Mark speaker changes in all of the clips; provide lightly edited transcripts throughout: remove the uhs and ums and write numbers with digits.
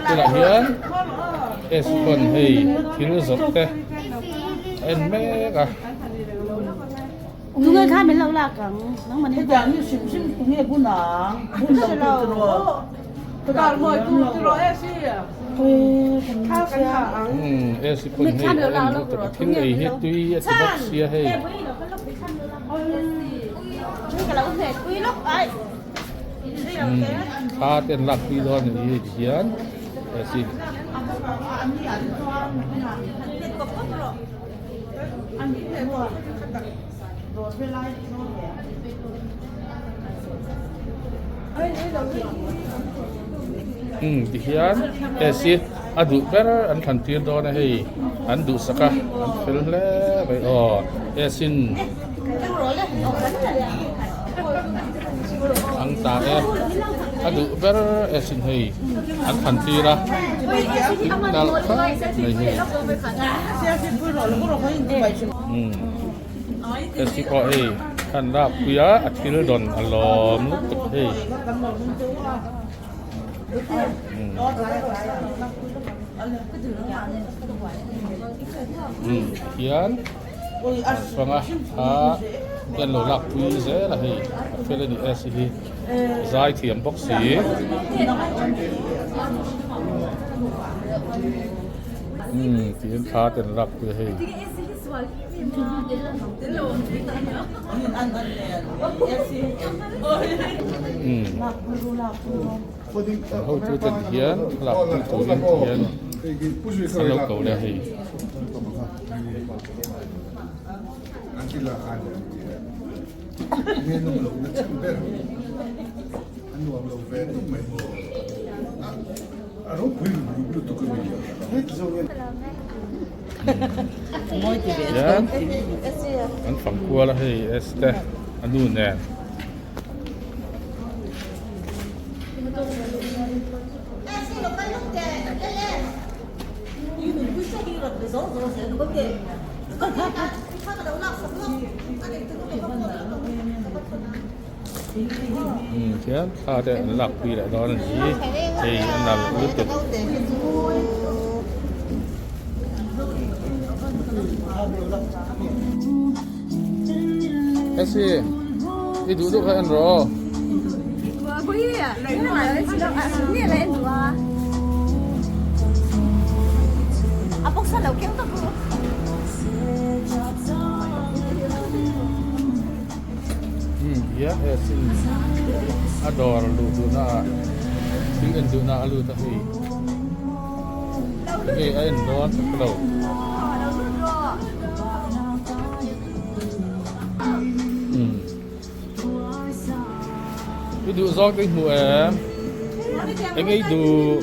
Speaker 1: Tunah hian S pawn hei thil zawrh te a en mek a. S pawn hei a en lutuk a thil ei hi tui a ti bawk sia hei. Thla te an lak pui dawn a ni hei ti hian asin. Umm ti hian hei a duh ber an thlan tir dawn a hei an duhsak a an fel hle mai aw asin. Ang ta e a duh ber e sin hei an thlan tir a nalh khawp mai hei umm hei pawh hei khan lak pui a a thil dawn a lawm lutuk hei umm hian. Chuang a a hian lo lak pui zel a hei a fel a ni e si hi zai thiam bawk si. Umm tiin thla te an lak pui a hei. Umm an hotu te hian lak pui turin tihian an lo ko leh a hei. Hian an fang kual a hei este a nu nen. Khian thla te an lak pui leh dawn a ni hei a nalh lutuk. Essie i duh duh kha en rawh aw. Hian he sin a dawr luh duhna ah thil en duhna a lut a hei enge a en dawn ka hrelo. I duh zawng te i hmu em? Eng ei duh?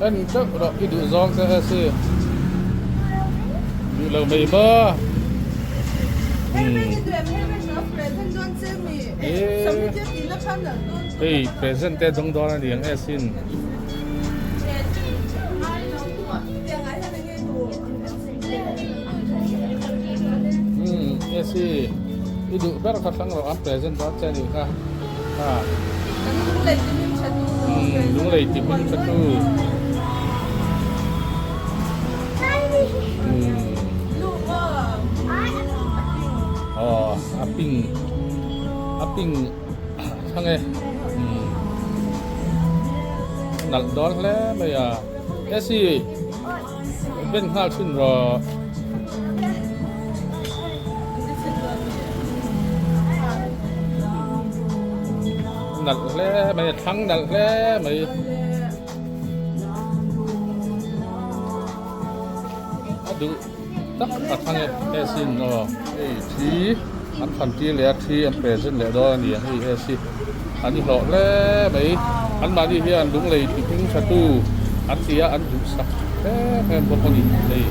Speaker 1: En teuh rawh i duh zawng te a si. Duh lo mai maw? Hei present te dawng dawn a ni ang e sin. Umm e si i duh ber kha thlang rawh an present dawn che a nih kha ha. Umm lunglei ti hming tha tu. Umm aw a pink a pink thlang e umm nalh dawn hle mai a Essie ben nghal thin rawh. Nalh hle mai a thlang nalh hle mai. A duh tak a thlang e he sin aw hei thi an thlan tir leh a thi an present leh dawn a ni ang hei he si an i hlawh hle mai an mahni hian lunglei ti hming tha tu an ti a an duhsak em em bawk a ni hei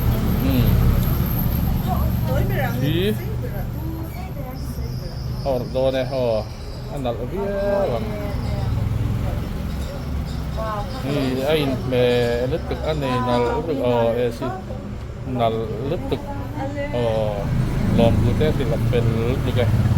Speaker 1: umm thi a awrh dawn e aw. a nalh viau ang. Hei a inhmeh lutuk a nei nalh lutuk aw AC nalh lutuk aw lawmtu te hrilh a fel lutuk e.